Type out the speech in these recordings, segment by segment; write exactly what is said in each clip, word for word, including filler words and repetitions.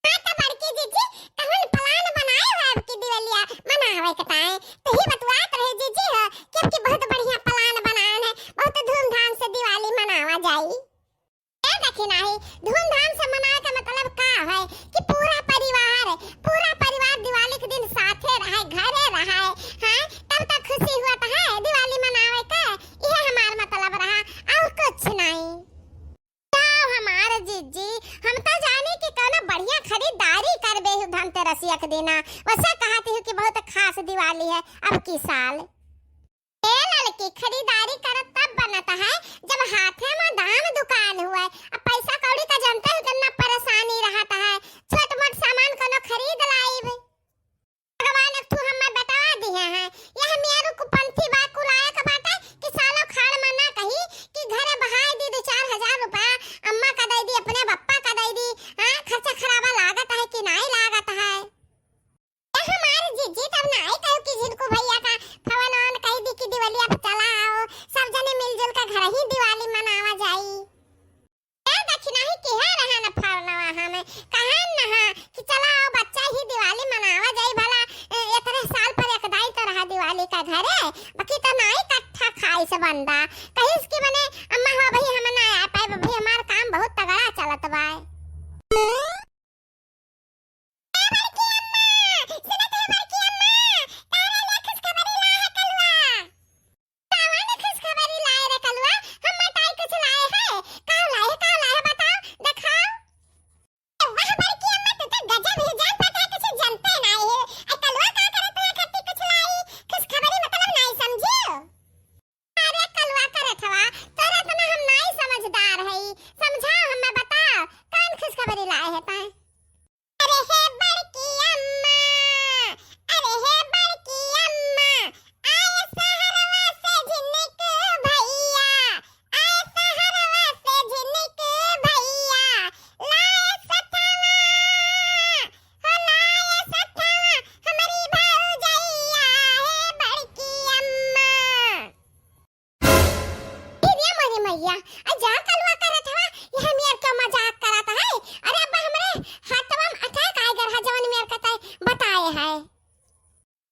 हाँ, तो बड़की जीजी, कौन plan बनाए हो अब की दिवालिया मनावे के ताई? तो ही बतुआत रहे जीजी हो कि अब की बहुत बढ़िया plan बनाए हैं, बहुत धूमधाम से दिवाली मनावा जाई। ए देखी नाही, धूमधाम से मनाए का मतलब का है कि पूरा परिवार, पूरा परिवार दिवाली के दिन साथे रहे, घरे रहे, हाँ, तब तक खुशी हुआ तो है दिवाली मनावे के, यह हमार मतलब रहा, और कुछ नहीं। जाओ हमार जीजी, हम तो जानी कि कौनो बढ़िया खरीदारी करबे हु धनतेरसिया के दिना। वैसे कहती हूँ कि बहुत खास दिवाली है अब की साल। ए लड़की, खरीदारी करत तब बनत है जब हाथे में दाम दुकान हुए। अब पैसा कौड़ी का जानते हो कितना परेशानी रहत है, छोट मोट सामान कौनो खरीद लाइब। भगवान एक ठू हम्मा बेटवा दिहे हैं। यह मेरू कुपंथी बा, कुलायक बाटे कि सालो खाड़ में ना कही कि घरे बहाय दी दो चार हजार रुपया, अम्मा का दे दी, अपने बप्पा का दे दी, हाँ, खर्चा खराबा लागत है कि नाई लागत है। यह हमार जीजी तब नाई कहू कि झिनकू भैया का फोन ऑन कही दी कि दिवाली अब चला आओ, सब जने मिलजुल के घर ही दिवाली मनावा जाई। ए, देखी नाही किहे रहा न फरनवा हमें, कहन न हा कि चला आओ बच्चा ही दिवाली मनावा जाई भला, ए, इतने साल पर एक दाई तो रहा दिवाली का घरे, बाकी तो नाई कट्ठा खाई से बंदा। कहिस कि मने अम्मा हो भाई हम ना आ पाए, भाई हमार काम बहुत तगड़ा चलत बा। ए बड़की अम्मा, सुनत है बड़की अम्मा, तारा ले खुशखबरी ला है कलुआ। कवन खुशखबरी लाए रे कलुआ? हम मटाई कुछ लाए है। का लाए है, का लाए है, बताओ, देखाओ। वाह बड़की अम्मा, तू तो गजब ही जान पाता है, कुछ जानते ना है। ए कलुआ का करत है, खत्ती कुछ लाई? खुशखबरी मतलब नहीं समझियो। अरे कलुआ करत हवा, तोरे इतना हम नहीं समझदार हई। समझाओ हमें, बताओ, कौन खुशखबरी लाए है ताए? अरे हे बड़की अम्मा, अरे हे बड़की अम्मा, आए सहरवा से झिनकू भैया, आए सहरवा से झिनकू भैया, लाए सथवा, हो लाए सथवा, हमरी भौजैया, हे बड़की अम्मा। ए रे मोरी मैया, आ जा कलुआ करत हवा, यह मेर के मजाक करत है। अरे अब हमरे हाथवा में attack आए गर है, जवन मेर के तय बताए है।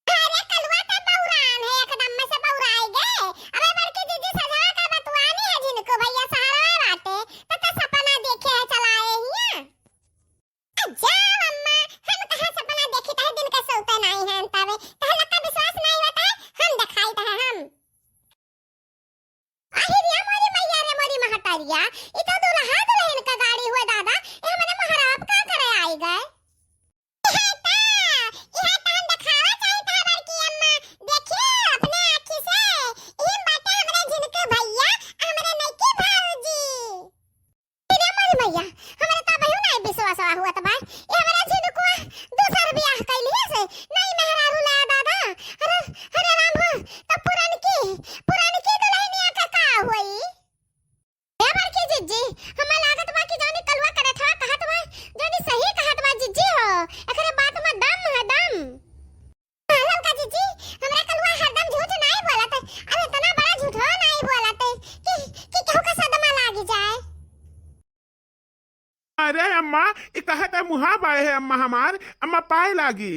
अरे कलुआ त बौरान है, एकदम में से बौराई गए। अबे बड़की जीजी सजा का बतुआनी है झिनकू भैया सहरवा बाटे, त त सपना देखे है चलाए हिया। आ जा अम्मा, हम कहाँ सपना देखी तहे दिन के सोते नहीं है अंतावे, तहे लक्का विश्वास नहीं होता है, हम दिखाई तहे हम। आहि रे मोरी मैया रे मोरी महतारिया, ई तो दुल्हा दुल्हन का गाड़ी हुए दादा, ए हमरे महाराज का करे आई गए? इहे ता, इहे ता हम देखावा चाहित है बड़की अम्मा, देखियो अपने आँखी से, ई बाटे हमरे झिनकू भैया, हमरे नइकी भौजी। अरे मोरी मैया, हमरे तो अबहियो नाई विश्वासवा हुआ त बा। ए हमरा झिनकुआ दूसर बियाह कइली से, नाई मेहरारू ला दादा। अरे, अरे राम हो, त पुरनकी, पुरनकी दुल्हनिया का का होई? ए बड़की जिज्जी, हमें लागत बा कि जौनी कलुआ करत हवा कहत बा, जौनी सही कहत बा जिज्जी हो, एकरे बात में दम है, दम। हाँ, ललका जीजी, हमरा कलुआ हरदम झूठ नाई बोलत, अब इतना बड़ा झूठो नाई बोलत कि, कि केहू का सदमा लागी जाए। अरे अम्मा, ई कहत है मुहा बाए है अम्मा हमार, अम्मा पाए लागी।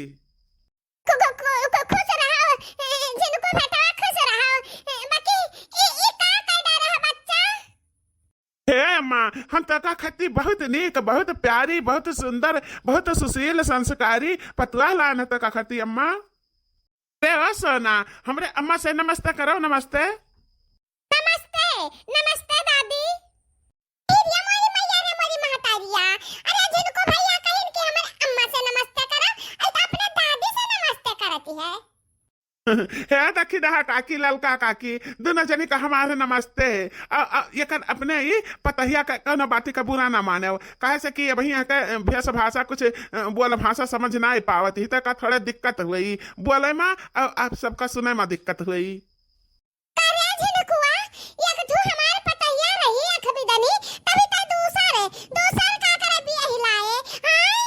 खु-, खु-, खु-, खु-, खुश रहो, ए, झिनकू बेटवा खुश रहो, ए, बाकी ई, ई का कह डे रहा बच्चा? हे अम्मा, हम तोका खत्ती बहुत नीक, बहुत प्यारी, बहुत सुंदर, बहुत सुशील, संस्कारी पतुआ लान तोका खत्ती अम्मा। रे ओ सोना, हमरे अम्मा से नमस्ते करो, नमस्ते। नमस्ते, नमस्ते दादी। ए रे मोरी मैया रे मोरी महतारिया, अरे झिनकू भैया कहिन कि हमरे अम्मा से नमस्ते करो, अरे तो अपने दादी से नमस्ते करती है। हे दखिनहा काकी, ललका काकी, दुनो जनी का हमारे नमस्ते। अ, अ, एकर अपने ई पतहिया का कौनो बाती का बुरा ना माने। काहे से कि अबहीं यहाँ के भेष भाषा कुछ, अ, बोल भाषा समझ ना पावत ही, त का थोड़े दिक्कत हुई बोले मा, अ, आप सबका सुने मा दिक्कत हुई। का रे झिनकुआ, एक ठू हमार पतहिया रही अखबिदनी, तभी त दूसर, दूसर का करे बियाही लाए, आय?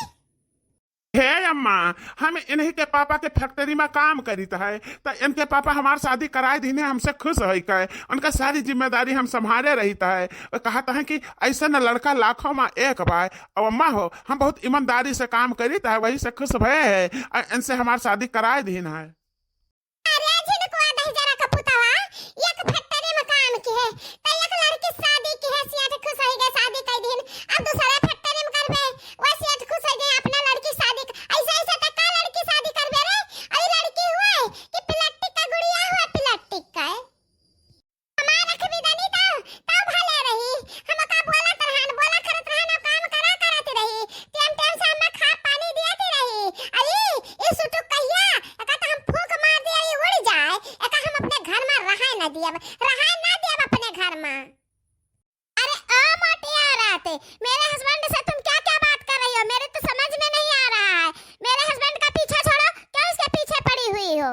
हे अम्मा, हम इन्हीं के पापा के फैक्ट्री में काम करीत है, त इनके पापा हमार शादी कराए दीने, हमसे खुश होई के। उनका सारी जिम्मेदारी हम संभाले रहीत है। वो कहत है कि ऐसन लड़का लाखों में एक बाय। अब अम्मा हो, हम बहुत ईमानदारी से काम करीत है, वही से खुश भए है, अ, इनसे हमार शादी कराए दीन है। अरे झिनकुआ दहिजरा का पुतवा, एक फैक्ट्री में काम किहे, त एक लड़की शादी किहे, सेठ खुश होई गए, शादी कई दीन। अब दूसरा फैक्ट्री में करबे, वह सेठ खुश होई गए, अपना लड़की शादी क-, ऐसे, ऐसे त का लड़की शादी करबे रे? अरे लड़की हुए कि प्लास्टिक का गुड़िया हुए, प्लास्टिक का है। हमार रख भी देनी तो, तो भले रही। हम का बोलत रहन, बोला करत रहन, और काम करा करत रही। टेम टेम से हमें खा पानी दियाती रही। अरे, ई सुटुक कहिया, एका तो हम फूंक मार दिया, ई उड़ जाए, एका हम अपने घर में रहाए ना दियब, रहाए ना दियब अपने घर में। अरे ओ मोटी औरत, मेरे हस्बैंड से तुम क्या क्या बात कर रही हो? मेरे तो समझ में नहीं आ रहा है। मेरे हस्बैंड का पीछा छोड़ो, क्यों उसके पीछे पड़ी हुई हो?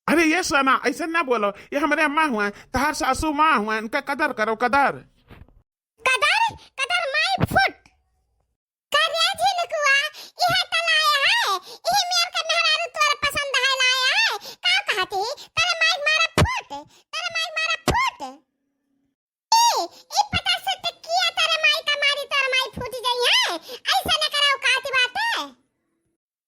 अरे ये सोना, ऐसे ना बोलो, ये हमरे अम्मा हुआ, तहार सासू माँ हुआ, इनका कदर करो, कदर। कदर? कदर my foot। का रे झिनकुआ, इहे त लाया है, इहे मेर के मेहरारू तोर पसंद है लाया है, का कहती? तेरे माई मारा फुट, तेरे माई मारा फुट। ई, ई पता से ते किया तेरे माई का मारी, तोर माई फूट जाई है, ऐसे न करा औकात बाटे।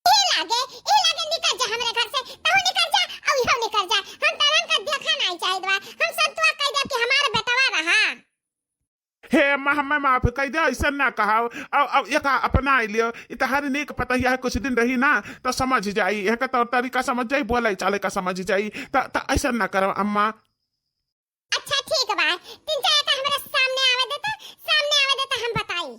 ई लागे, ई लागे निकल जा हमरे घर से, तहू निकल जा, अउ इहो निकल जा, हम तरन का देखा नहीं चाहिए बा, हम सब दुआ कह दे कि हमार बेटवा रहा। हे अम्मा, हमें माफ कह दे, ऐसा ना कहा। अब, अब ये का अपना लियो, ये तहारी नीक पतहिया है, कुछ दिन रही ना तो समझ जाई, यहाँ का तौर तरीका समझ जाई, बोले चाले का समझ जाई, त, त ऐसा ना करो अम्मा। अच्छा ठीक बा, तीन चार का हमरा सामने आवे देता, सामने आवे देता, हम बताई।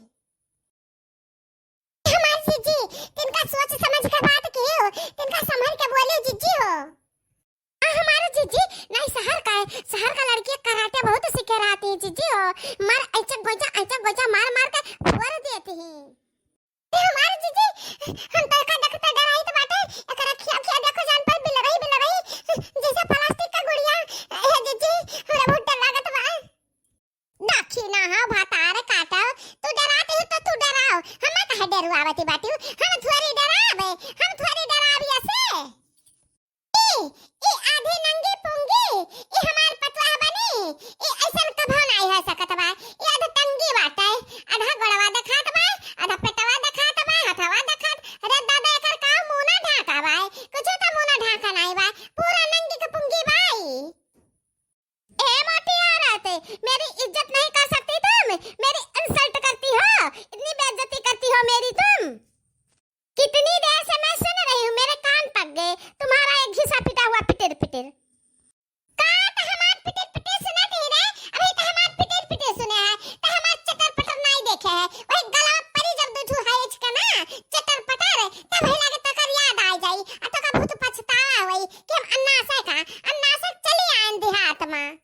हमार जीजी, तिनका सोच समझ के बात कियो, तिनका संभल के बोली जीजी हो। आ हमार जीजी, नहीं शहर का है, शहर का लड़की कराटे बहुत सीखे रहती है जीजी हो। मार ऐचा गोजा, ऐचा गोजा मार मार के फोड़ देती है। ए हमार जीजी, हम तो एका देखते डराइत बाटे, एकरा खिया खिया देखो जान पर बिलरही, बिलरही, जैसे प्लास्टिक का गुड़िया। ए जीजी, हमरा बहुत डर लागत बा। दखिना हो भतार काटो, तू डरात हो तो तू डराओ, हम काहे डरुआवती बाटी, हम थोड़ी डराबे, हम थोड़ी डराबी असे। ई, ई आधी नंगी पुंगी, ई हमार पतोह बनी, ई ऐसन कभो नाई हो सकत बा। ई आधा टंगी बाटे, आधा गोड़वा देखात बा, आधा पेटवा देखात बा, हथवा देखात। अरे दादा, एकर का मुंह ना ढाका बा, कुछो तो मुंह ना ढाका नाई बा, पूरा नंगी के पुंगी बा ई। ए मोटी औरत, मेरी इज्जत नहीं कर सकती तुम, मेरी इंसल्ट करती हो, इतनी बेइज्जती करती हो मेरी तुम। कितनी देर से मैं सुन रही हूँ, मेरे कान पक गए, तुम्हारा एक घिसा पिटा हुआ पिटिर पिटिर। का त हमार पिटिर पिटिर सुनत ही रे, अभी त हमार पिटिर पिटिर सुने है, त हमार चटर पटर नाई देखे है, वही गला परी जब दू ठू है इसका ना, चटर पटर, तब ही लागे तकर याद आ जाई, आ तोका बहुत पछतावा होई कि हम अन्नासे का, अन्नासे चली आन देहात में।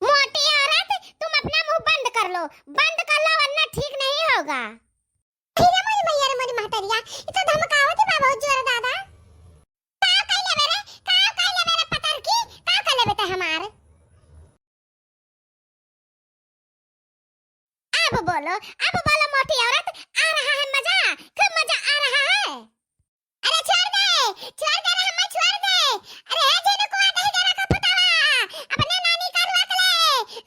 मोटी औरत, तुम अपना मुंह बंद कर लो, बंद कर लो, वरना ठीक नहीं होगा। अरे मोरी मैया रे मोरी महतरिया, ई तो धमकावत बा बहुत जोर दादा। का कइले बे रे, का कइले बे रे पतर की, का कइले बे ते हमार? अब बोलो, अब बोलो मोटी औरत, आ रहा है मजा, खूब मजा आ रहा है। अरे छोड़ दे, छोड़ दे रे, हमें छोड़ दे। अरे हे झिनकुआ दहिजरा का पुतवा, अपने नानी का रोक ले,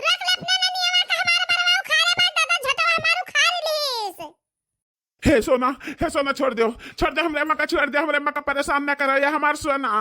रोक ले अपने ननियवा का, हमार बरवा उखाड़े बा दादा, झटवा हमार उखाड़ लीस। हे सोना, हे सोना, छोड़ दो, छोड़ दे, हमरे अम्मा का छोड़ दे, हमरे अम्मा का परेशान ना करो, ये हमार सोना।